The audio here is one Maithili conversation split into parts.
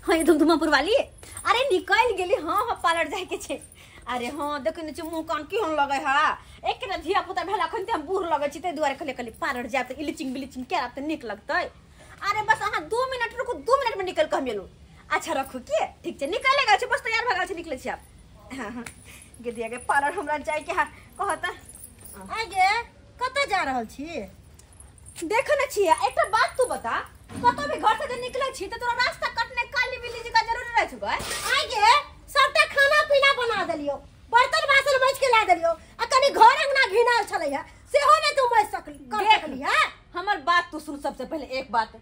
हाँ ये धुमधुमापुर वाली। अरे निकल गेली। हाँ हाँ पार्लर जाए के छे। अरे हाँ देखै नै छी मुँह कान केहन लगै है। एक ना धिया पुता भेल अखन ते हम बूढ़ लगै छी, ताहि दुआरे कहलियै कहलियै पार्लर जायब तऽ इलिचिंग बिलिचिंग करब तऽ नीक लगतै। अरे बस अहाँ 2 मिनट रुकू, 2 मिनट में निकल के हम एलहुँ। अच्छा रखू के ठीक छै, निकले गेल छै, बस तैयार भऽ गेल छै, निकलै छी आब। हाँ हाँ गे दिया गे पार्लर हमरा जाय के है। कहत आइ गे कतऽ जा रहल छी? देख ने छियै, एकटा बात तू बता, कतौ भी घर से जे निकलै छी तऽ तोरा रास्ता कटने काली बिल्ली जकाँ जरूरी रहै छौ गै? आइ गे सबटा खाना पीना बना देलियौ, बर्तन बासन मजि के ला देलियौ, आ कनि घर अंगना घिनाल छलै सेहो नहि तू मजि सकली कर सकली है। हमर बात तू सुन सबसे पहले एक बात,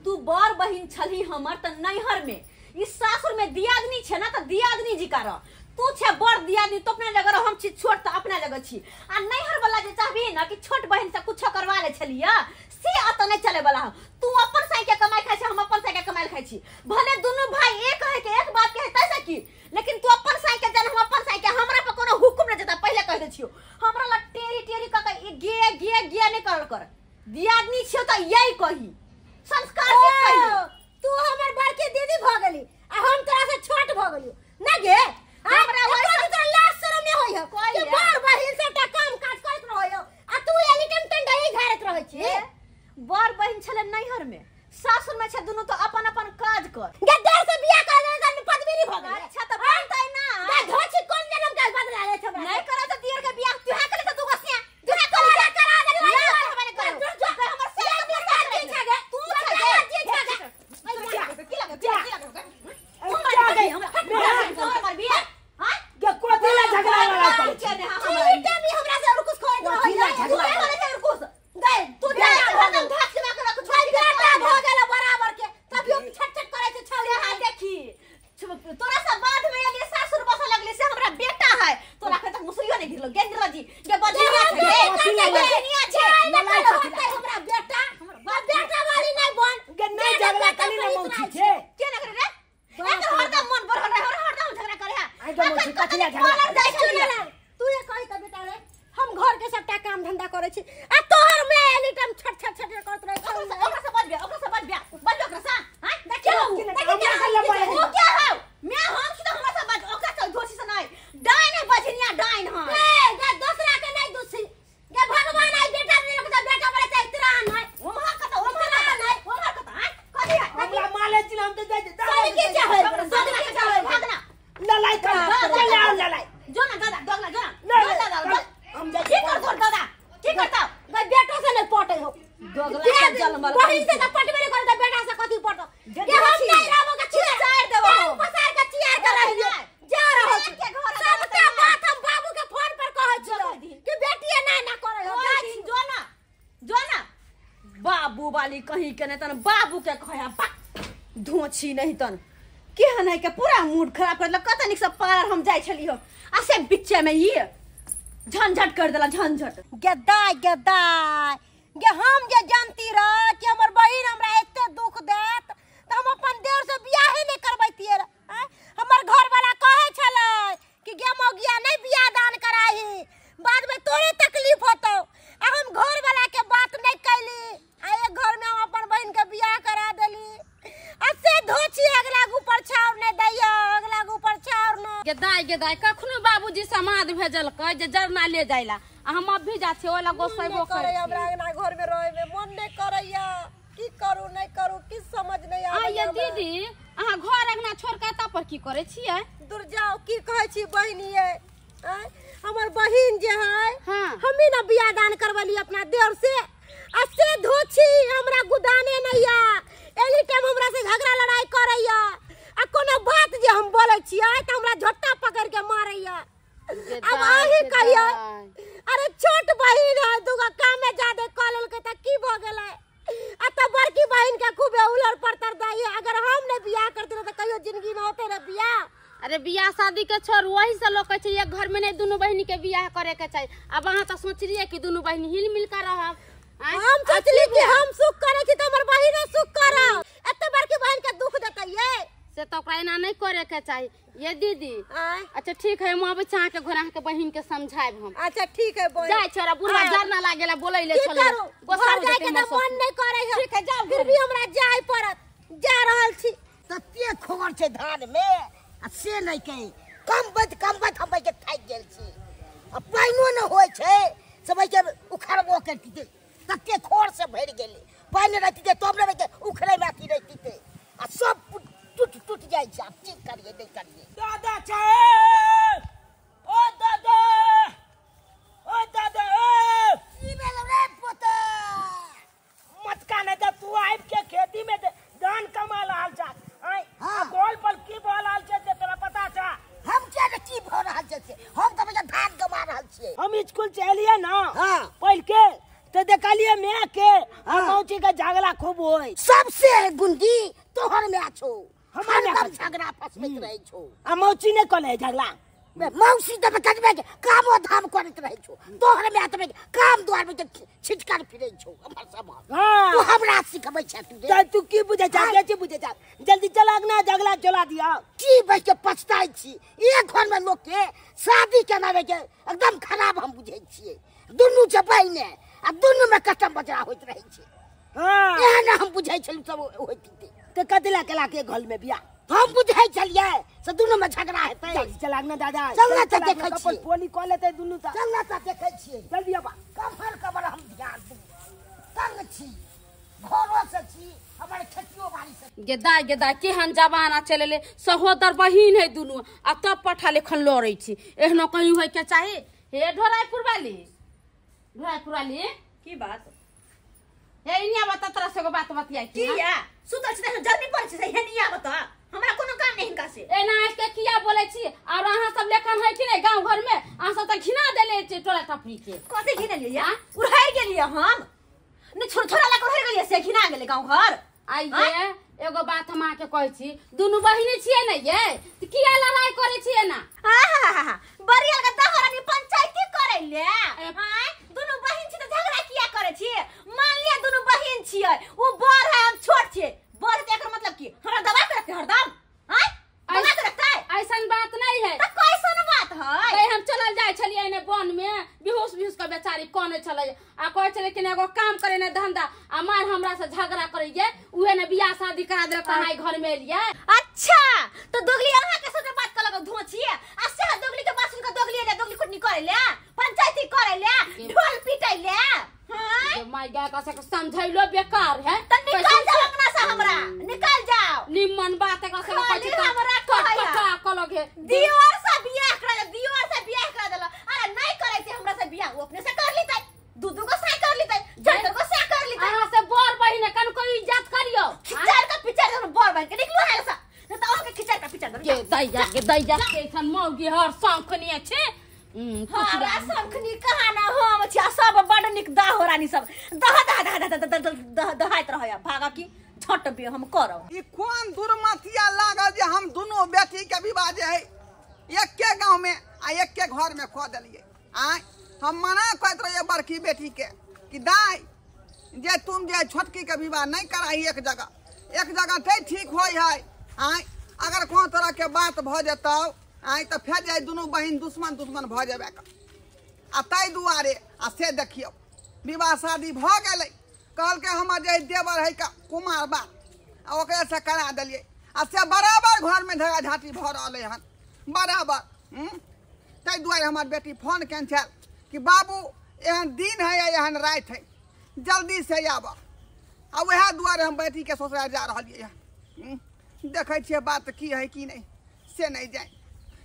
तू बड़ बहिन छलही हमर तऽ नैहर में, ई सासुर में दियादनी छै ना तऽ दियादनी जी का रह। तू छे बड़ दियादनी तो अपना जगह रह, हम छी छोट तऽ अपना जगह छी। आ नैहर वाला जे चाहबी ना कि छोट बहिन से कुछ करवा ले छलिया से अत नहीं चले वाला। तू अपन साई के कमाई खाइ छी, हम अपन साई के कमाई खाइ छी, भले दुनू भाई एक है के एक बाप के है तैसे की, लेकिन तू अपन साई के जान हम अपन साई के, हमरा पर कोनो हुकुम नहीं देता। पहले कह दे छियो हमरा ला टेरी टेरी क के गे गे गे नहीं करल कर। दियादनी छियो तऽ यही कही संस्कार से कही। तू हमर बड़की दीदी भ गेली आ हम तोरा से छोट भ गेली ना गे? हमरा वैसा तोरा लाज शरम नहीं होय कि बड़ बहिन सबटा काम काज करैत रहै आ तू एनी टाइम टंडई झाड़ैत रहै छी? बड़ बहिन छले नैहर में, सासुर में छे दुनू तो अपन अपन काज कर। गे देर से बियाह कर दे त पदवीरी भ गेलै। अच्छा त बनतै ना गे धोची कोन जनम के बदला ले छ हमरा? नहीं करे त दियर के बियाह तू है करे त तू गसिया तू है करे करा दे ना हमरे कर हमर से तू छे गे की लगे की लगे तू मार दे हमरा हमर बियाह। हां गे कोथी ला झगड़ा वाला पर के ने हमरा से रुकुस खोइ झगड़ा करे से रुकुस गए तू जा हरदम धाक से मार के छोड़ बेटा भ गेल बराबर के तभियो छट छट करे छै छौरी। हां देखी तोरा से बाद में एलिए सासुर बस लगले से हमरा बेटा है, तोरा के तक मुसरियो नहीं गिरलो गे निराजी गे बजनिया छै गे बजनिया छै हमरा बेटा बेटा वाली नहीं बन गे नहीं झगड़ा कली ना मौसी छे के ना करे रे? एकर हरदम मन बढ़ल रहे और हरदम झगड़ा करे है। आई गे मौसी कथी ला झगड़ा जाय छै तू ये कहि त बेटा रे हम घर के सबटा काम धंधा करै छी आ तोहर में एनी टाइम छट छट छट करत रहै छै। ओकरा से बजबे, ओकरा से बजबे, बजबे ओकरा से। हां देखियो ओ क्या है मैं हम छी त हमरा से बज ओकरा से दोषी से नहीं डाइन है बजनिया डाइन है। ए गे दोसरा के नहीं दोषी गे भगवान आई बेटा ने लोग बेटा बड़े त इतना नहीं ओमहा कत ओमहा कत नहीं ओमहा कत हां कथि है हमरा माले छी हम त जाय सारी के चाहे सारी के चाहे भागना ललाई कर ललाई ललाई जो ना दादा दोगला जो ना दादा हम जाय की कर तोर दादा की करता गई बेटो से नहीं पटे हो दोगला के जलमल बहिन से त पटबे नहीं करत बेटा से कथि पटो के हम नहीं रहबो के चियार देबो पसार के चियार के रहियो जा रहल छी के घर सबटा बात हम बाबू के फोन पर कहै छी कि बेटी ना ना करे हो जा जो ना जो ना बाबू वाली कहीं के नहीं तन बाबू के कहया बा धोछी नहीं तन केहन है के पूरा मूड खराब कर देलक। कत निक से पार्लर हम जाय छली हो आ से बीचे में ई झंझट कर देला झंझट। गदाय गदाय गे हम जे जानती रह कि हमर बहिन हमरा एते दुख देत त हम अपन देर से बियाहे नहीं करबैतियै। हमर घर वाला कहै छलै कि गे मौगिया नहीं बियाह दान कराही बाद में तोरे तकलीफ होतौ आ हम घर वाला के बात नहीं कैली आ एक घर में हम अपन बहिन के बियाह करा देली आ से धोची अगला ऊपर छाउर नहीं दैया अगला ऊपर छाउर न। गेदाय गेदाय कखनो बाबूजी समाद भेजलकै जे जरना ले जाइला आ हम अभी जा छियै ओला गोसैबो करै हमरा अंगना घर में रहै में मन नहीं करैया की करू नहीं करू की समझ नहीं आबै। आ दीदी अहाँ घर अंगना छोड़ के एता पर की करै छियै? दूर जाओ की कहै छी बहिन ये हमर बहिन जे है हां हमी ना बियाह दान करवली अपना देर से आ से धोछी हमरा गुदाने नहीं या एनी टाइम हमरा से झगड़ा लड़ाई करैया आ कोनो बात जे हम बोलै छियै त हमरा झोटा पकड़ के मारैया। अब अहीं कहियो अरे छोट बहिन है दुगो काम में ज्यादा क लेलकै त की भ गेलै आ त बड़की बहिन के खूबे उलर परतर दैया। अगर हम नहीं बियाह करते त कहियो जिंदगी में होते ना बियाह। अरे बियाह शादी के छोड़ वही से लोग कहै छै एक घर में नहीं दुनू बहिनी के बियाह करे के चाही। अब अहाँ त सोचलियै कि दुनू बहिनी हिल मिल के रहब। हम सोचली कि हम सुख करै छी त हमर बहिनो सुख करब, एते बड़की बहिन के दुख देतै ये से त ओकरा एना नहीं करे के चाही ये दीदी। अच्छा ठीक है हम आबै छी अहाँके घर अहाँके बहिन के समझायब हम। अच्छा ठीक है बहिन जाय छोरा बुढ़वा जरना लागेला बोलै ले चले घर जाय के त मन नहीं करै है। ठीक है जाओ फिर भी हमरा जाय पड़त जा रहल छी। तते खोर छै धान में आ से नहीं कही कमबैत कमबैत हम के थाकि गेल छी आ पानिओ न होइ छै सब के उखड़बो करती तते खोर से भरि गेलै पानि रहती तब ने के उखड़े में अथी रहती आ सब टूट टूट जाइ छै। आब की करिए नहीं करिए। दादा छै ओ दादा ओ दादा ओ की भेल रे पोता मत काने त तू आबि के खेती में धान कमा रहल छ। हां गोल पर की भऽ रहल छै से तोरा पता छ? हम के ने की भऽ रहल छै से हम त बजा धान कमा रहल छियै। हम स्कूल से एलियै ना हां पढ़ के तो देखलिए मैं के मौची के झगड़ा खूब होय। सबसे गुंडी तोहर में छौ हमार झगड़ा फसबैत रहै छौ आ मौची ने कले झगड़ा। मौसी त कटबे के कामो धाम करैत रहै छौ तोहर में त काम द्वार में छिटकर फिरै छौ हमर सब। हां तू हमरा सिखबै छ तू त तू की बुझै छ के बुझै छ? जल्दी चल अगना झगड़ा चला दिया। की बैठ के पछताइ छी एक घर में लोग के शादी केनावे के एकदम खराब हम बुझै छियै। दुनू छै बहिने आ दुनू में कटम बजरा होइत रहै छै। हां एहन हम बुझै छलु सब होइत त कतला केला के घर में बियाह हम बुझै छलियै से दुनू में झगड़ा हेतै। जल्दी चल अगना दादा चल ना त देखै छियै पोली क लेतै दुनू त चल ना त देखै छियै। जल्दी आबा कमर कमर हम ध्यान दू तंग छी घरो से छी हमर खेतियो बाड़ी से। गेदा गेदा केहन जमाना चलेले सहोदर बहिन है दुनू आ तब पठा लेखन लड़ै छी। एहनो कहीं होय के चाही। हे ढोराईपुर वाली ढोराईपुर वाली की बात हे इनिया बता तोरा से एगो बात बतियाई की या सुतल छी त जल्दी पड़ै छै हे निया बता हमरा कोनो काम नहीं हिनका से। एना के किया बोलै छी और अहाँ सब लेखन है कि नहीं गांव घर में? अहाँ सब त घिना देले छी टोला टपरी के। कथी घिनलियै या उड़ाइ गेलियै हम ने छोड़ छोड़ा लगा उड़ाइ गेलियै से घिना गेलै गांव घर। आइये एगो बात हम अहाँ के कहै छी दुनू बहिनी छियै ने ये त किया लड़ाई करै छियै ना? आहा बरियल के दहरानी पंचायती करै ले हां दुनू बहिन छी त झगड़ा किया करै छी? मान लिया दुनू बहिन छियै उ बड़ है हम छोट छियै बड़ त एकर मतलब की हमरा दबा के रखते हरदम? हां दबा के रखते ऐसन बात नहीं है। त कैसन बात है? कहीं हम चलल जाय छलियै ने वन में बेहोश बेहोश के बेचारी कोने छलै आ कहै छलै कि एगो काम करे ने धंधा आ मार हमरा से झगड़ा करैये उहे ने बियाह शादी करा देलक अहाँ घर में एलियै। अच्छा तो दोगली अहाँ के साथे बात करलक धोछिए आ से दोगली के बात सुन के दोगली ले दोगली कुटनी करे ले पंचायती करे ले ढोल पीटै ले। हां my गाय का से समझैलो बेकार है त निकल जाओ अंगना से हमरा निकल जाओ। निमन बात एकरा से कहै छी हमरा कहै कटा कलग है दियोर से बियाह करा दे दियोर से बियाह करा देला। अरे नहीं करै छै हमरा से बियाह उ अपने से कर लीतै दू दू गो से कर लीतै चार चार गो से कर लीतै। अहाँ से बड़ बहिन कन कोई इज्जत करियो खिचार का पिचार हम बड़ बहिन के निकलू है से न त अहाँ के खिचार का पिचार के दैया के दैया के एखन मौगी हर शौखनी छै। हमरा शौखनी कहाँ ना हम छी सब बड़ निक दाहो रानी सब दह दह दह दह दह दह दहाइत रहय भागा की झट बे हम करब। ई कोन दुर्मतिया लागल जे हम दुनू बेटी के विवाह जे है एके गांव में आ एके घर में कऽ देलियै। आय हम मना करैत रहियै बड़की बेटी के कि दाइ जे तुम जे छोटकी के विवाह नहीं कराही एक जगह ते ठीक होइ है। आय अगर कोनो तरह के बात भऽ जेतौ आय तऽ फेर जाय दुनू बहिन दुश्मन दुश्मन भऽ जेबे आ ताहि दुआरे आ से देखियौ विवाह शादी भऽ गेलै। कहलकै हमर जे देवर है कुमार बाप आ ओकरे से करा देलियै आ से बराबर घर में झगड़ा झाँटी भऽ रहलै हन बराबर। ताहि दुआरे हमर बेटी फोन केने छल कि बाबू एहन दिन है या एहन राति है जल्दी से आबऽ आ वएह दुआरे हम बेटीके ससुराल जा रहलियै हन। देखै छियै बात की है की नहीं से नहीं जाय।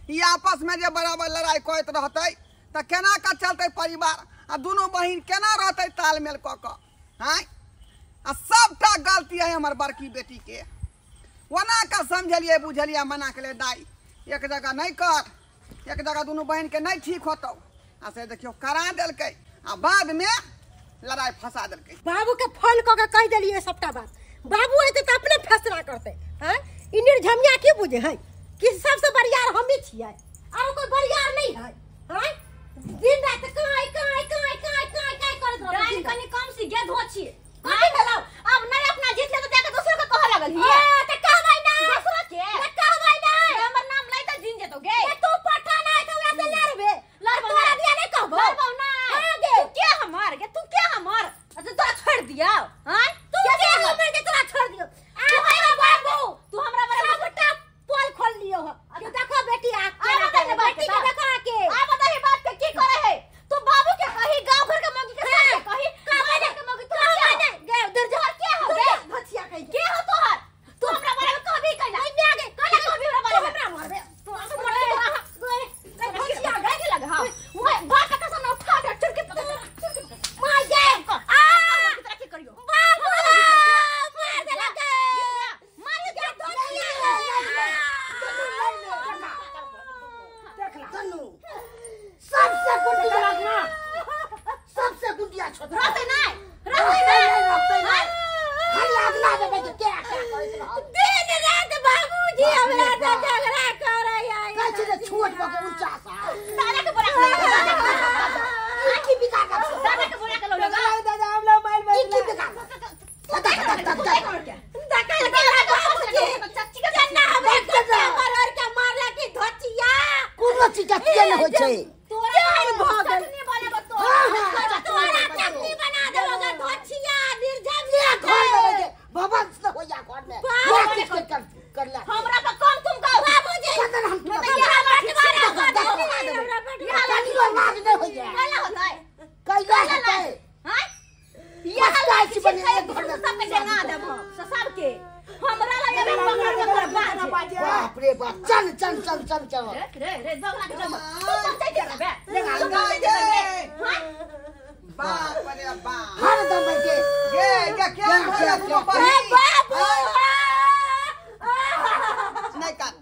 ई आपस में जे बराबर लड़ाई करैत रहतै तऽ केना कऽ चलतै परिवार आ दुनू बहिन केना रहतै तालमेल कऽ कऽ। हाँ आ सबटा गलती है हमर बड़की बेटी के। ओना कऽ समझलियै बुझलियै मना के दाइ एक जगह नहीं कर एक जगह दुनू बहिन के नहीं ठीक होतौ आ से देखियौ करा देलकै आ बाद में लड़ाई फंसा देलकै। बाबू के फोन कऽ के कहि देलियै सबटा बात। बाबू एतै तऽ अपने फैसला करतै। हैं ई निर्झमिया की बुझे है कि सबसे बरियार हम ही छियै आरो कोई बरियार नहीं है। हैं दिन रात काई काई काई काई काई काई करैत रहबै। दाइन कनी कम सी गे धोछि कथी भेलौ अब नहीं अपना जीत ले त जाके दोसर के कहऽ लागल हियै। त कहबै ना दोसर के त कहबै ना हमर नाम लै त जिन जेतौ गे। तू पठा ना त ओकरा से लड़बे लड़बौ तोरा दिया नहीं कहबो लड़बौ ना। हां गे तू के हमर गे तू के हमर अच्छा तोरा छोड़ दियौ। हां तू के हमर के तोरा छोड़ दियौ। तू हमरा बाबू तू हमरा के 49 दादा के बोला के की बिका का दादा के बोला के लो लगा दादा हमला मार की की बिका चाची के ना हमें मार के मारला की धोचिया कोनो चीज के न होय छै तोरा भगल चटनी बनाबो तोरा तोरा चटनी बना देबो धोचिया निर्जम घर में के भवन से होया घर में किछ के कर करला हमरा पर कम तुम कहो बाबूजी कदन हम मैं तो यहाँ बंटवारा कर देबो यहाँ लाज नहीं होया कैला होतै कैला होतै हां यहाँ लाज बने घर में सब के जगा देबो सबके हमरा ला एबे पकड़ के तोरा बाज बाप रे बाप चल चल चल चल चल रे रे जगला के जम तू समझै के रे तू समझै के रे हां बाप रे बाप हर दम के ये ये क्या भला तू ए बाबू नहीं कान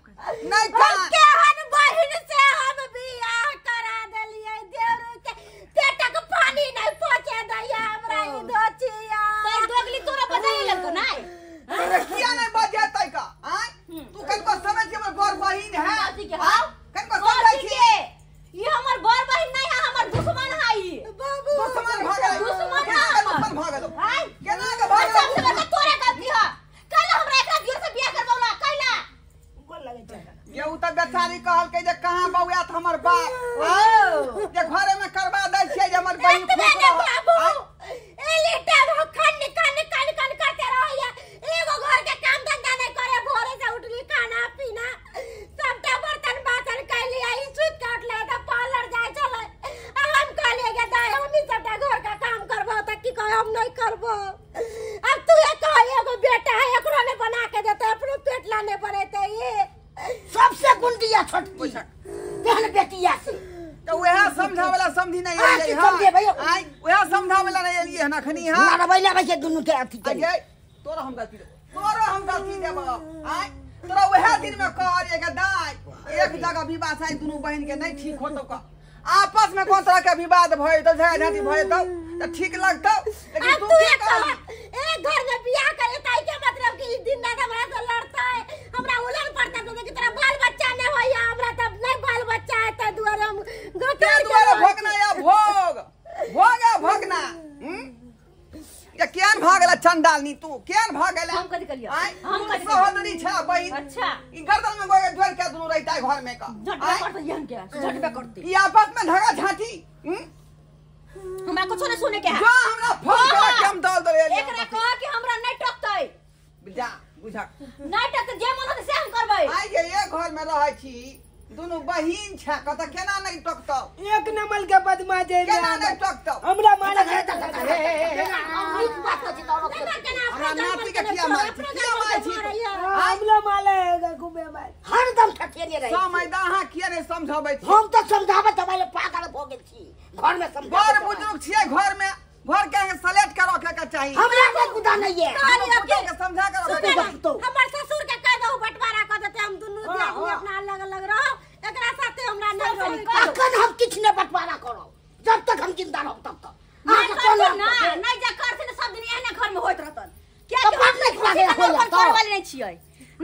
नहीं कान केहन बहिन से हम बियाह करा देलियै देवरू के पेटक पानी नहीं पहुंचे दैया हमरा ई धोचिया तै दोगली तोरा बजाई ललको नै अरे किया नहीं बजेतै का आय तू कनको समझ के हमर बड़ बहिन है हां कनको समझै छी ये हमर बड़ बहिन नहीं है हमर दुश्मन है ई बाबू दुश्मन भ गेलै दुश्मन है दुश्मन भ गेलो आय केना के भ गेलो सबसे बड़का तोरे गलती है कल हमरा एकरा जोर से बियाह करबौला कैला गोल लगे छै ये उ त बेचारी कहलकै जे कहां बौआत हमर बाप जे घरे में करवा दै छियै जे हमर बहिन खुश रह बाबू ए लेटा हो खन खन खन खन करते रहैया एगो घर के काम धंधा नहीं करे भोरे से उठली खाना पीना सबटा बर्तन बासन कैली आई सुत के उठले त पार्लर जाय चले आ हम कहलिए के दाई हम ही सबटा घर का काम करबो त की कहे हम नहीं करबो अब तू एक कह एगो बेटा है एकरो ने बना के देते अपनो पेट लाने पड़ेते ये सबसे गुंडिया छोटकी तेहन बेटिया से तो वह समझावेला समझी नहीं एलियै हां समझे भैया आय वह समझावेला नहीं एलियै हन अखनी हां लड़बै ला छै दुनू के अथी के आगे तोरा हम गलती देबो तोरा हम गलती देबो आय तोरा वह दिन में कहलियै के दाई एक जगह विवाह छै दुनू बहिन के नहीं ठीक होतौ का आपस में कोन तरह के विवाद भय तो झगड़ा झांटी भय तो त ठीक लगतौ लेकिन तू तू की एक कहली एक घर में बियाह करे ताई के मतलब कि दिन रात हमरा से लड़ता है हमरा उलन पड़ता तो कि तोरा बाल बच्चा नहीं होया हमरा तब नहीं बाल बच्चा है त दुआरे हम ते दुआरे भोगना या भोग भोग या भोगना या केन भ गेला चंडालनी तू केन भ गेला हम कथि करियो आय हम कथि सहोदरी छै बहिन अच्छा ई गर्दन में गोगे जोड़ के दुनू रहिता घर में का झटबे करते यहन के झटबे करते ई आपस में झगड़ा झांटी हमरा कुछो नहीं सुने के है जो हमरा फोन करा के हम दल दल एकरा कह कि हमरा नहीं टकतै जा बुझा नहीं टकतै जे मन होतै से हम करबै आइ जे एक घर में रहै छी दुनू बहिन छै कत केना नहीं टकतौ एक नंबर के बदमाश है केना नहीं टकतौ हमरा मारे नीक बात कहै छी त हमरा नाती के किया मारै छी किया मारै छी हमला मारे घूमे मार हरदम ठठेने रहै समय दा अहाँ किया नहीं समझाबै छी हम त समझाबत हमारे पागल भ गेल छी घर में समझाबत बड़ बुजुर्ग छियै घर में घर के सलेट के रखे के चाही हमरा कोई गुदा नहीं है के समझा के रखे के तो हमर ससुर के कह दहु बंटवारा कर देते हम दुनू आदमी अपना अलग अलग रहो एकरा साथे हमरा नहीं रहे अखन हम किछ नहीं बंटवारा करब जब तक हम जिंदा रहब तब तक नहीं करथिन ना नहीं जा करथिन सब दिन एहने घर में होइत रहतन किया तब बात नहीं खुला गया होया अपन करे वाली नहीं छियै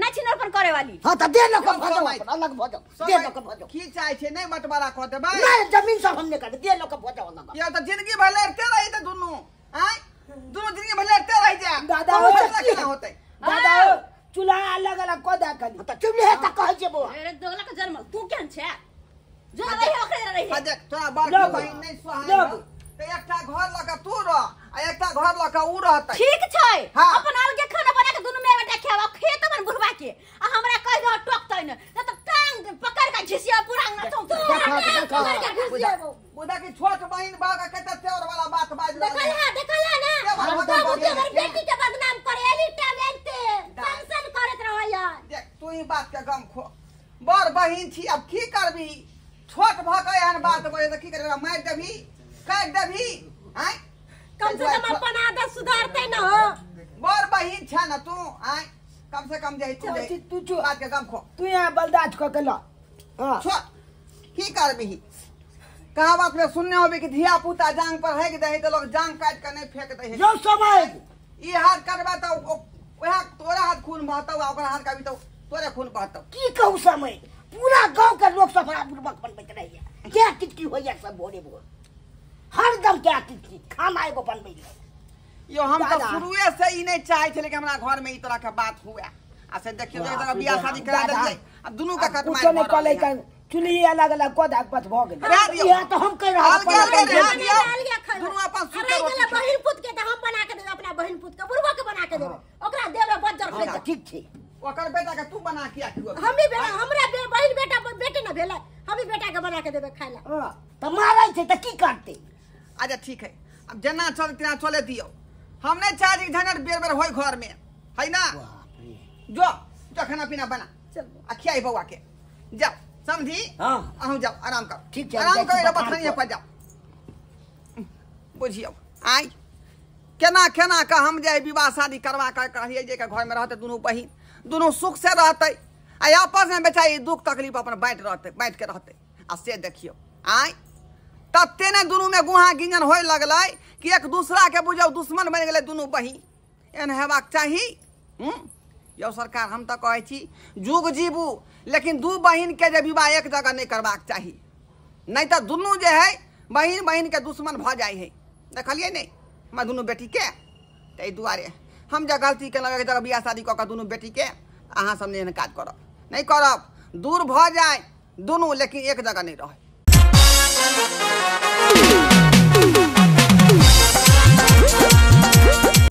नहीं छियै अपन करे वाली हां त दे लोक भजो अपन अलग भजो दे लोक भजो की चाहे छै नहीं बंटवारा कर देबै नहीं जमीन सब हमने कर दे लोक भजो अलग या त जिंदगी भर लड़ते रही त दुनू आय दुनू जिंदगी भर लड़ते रही जा दादा तो फैसला केना होतै दादा चूल्हा अलग अलग क दे खाली त चुल्हे त कहै छै बौआ अरे दोगला के जन्म तू केहन छै जो रही ओकरे रही आ देख तोरा बड़ बहिन नहीं सोहाय त एकटा घर ल के तू रह आ एकटा घर ल के ऊ रहतै ठीक छै हाँ। अपन अलगे खाना बना के दुनू में बेटा खेबा खेत अपन बुढ़वा के आ हमरा कह दो टोकतै न त टांग पकड़ के झिसिया पूरा अंगना चौक देखा बुझा की छोट बहिन बाग के त तेवर वाला बात बाज रहल देखल है देखल है ना के बात बाबू बात के हमर बेटी के बदनाम करे एली टाइम ते फंक्शन करत रहैया देख तू ही बात के गम खो बड़ बहिन छी अब की करबी छोट भ के एहन बात बजे त की करबी मारि देबी काटि देबी आय कम से कम अपन आदत सुधारते न हो बड़ बहिन छै न तू आय कम से कम जे तू चाची, तू चुप। बात के गम खो तू यहाँ बर्दाश्त क के ल हां छोट की करबी कहावत में सुनने होबी कि धिया पुता जांग पर हेक दे त लोग जांग काट के नहीं फेंक दे जो समय ई हाथ करबा त ओहा तोरा हाथ खून बहतौ आ ओकरा हाथ काटबी त तोरे खून बहतौ की कहू समय पूरा गांव के लोग सब हमरा बुड़बक बनबैत रहैया। क्या किटकी होइया सब भोरे भोर, हरदम क्या किटकी खाना एगो बनबै। यो हम तो शुरुए से ई नहीं चाहे छले कि हमरा घर में ई तरह के बात हुए। आ से देखियो एक तरह बियाह शादी करा देलियै आ दुनू के कट कुछो नहीं कले के चुली अलग अलग कऽ दे बस भ गेल। इहा तो हम कह रहल दुनू अपन सुख के रोटी बहिन पुत के त हम बना के देबै, अपना बहिन पुत के बुढ़वा के बना के देबै, ओकरा देबै बज्जर खाइ। ठीक छै, ओकर बेटा के तू बना के खियाबी। हम भी हमरा बहिन बेटा बेटे न भेलै, हम भी बेटा के बना के देबै खाइ ला। हां त मारै छै त की करतै? अच्छा ठीक है, अब जेना चल तेना चले दियो। हम नहीं चाहे कि झंझट बेर बेर होय घर में, है ना? जो जो खाना पीना बना आ खियाई बौआ के, जाओ समझी? हां अहूँ जाओ आराम करो। ठीक है, आराम करो, बथानिया पर जाओ। बुझियो आई केना केना के हम जे विवाह शादी करवा के कहिए जे के घर में रहते दुनू बहिन दुनू सुख से रहते आ आपस में बेचारी दुख तकलीफ अपन बांट रहते, बांट के रहते। आ से देखियो आई तते ने दुनू में गुहा गिंजन होए लगलै कि एक दूसरा के बुझाओ दुश्मन बनि गेलै दुनू बहिन। एहन हेबाक चाही? यौ सरकार, हम तऽ कहै छी जुग जीबू, लेकिन दू बहिन के जे विवाह एक जगह नहीं करबाक चाही, नहीं तऽ दुनू जे है बहिन बहिन के दुश्मन भऽ जाइ है। देखलियै नहीं हमरा दुनू बेटी के? ताहि दुआरे हम जे गलती केलहुँ एक जगह बियाह शादी कऽ कऽ दुनू बेटी के, अहाँ सब नहि एहन काज करब, नहीं करब, दूर भऽ जाय दुनू लेकिन एक जगह नहीं रहै।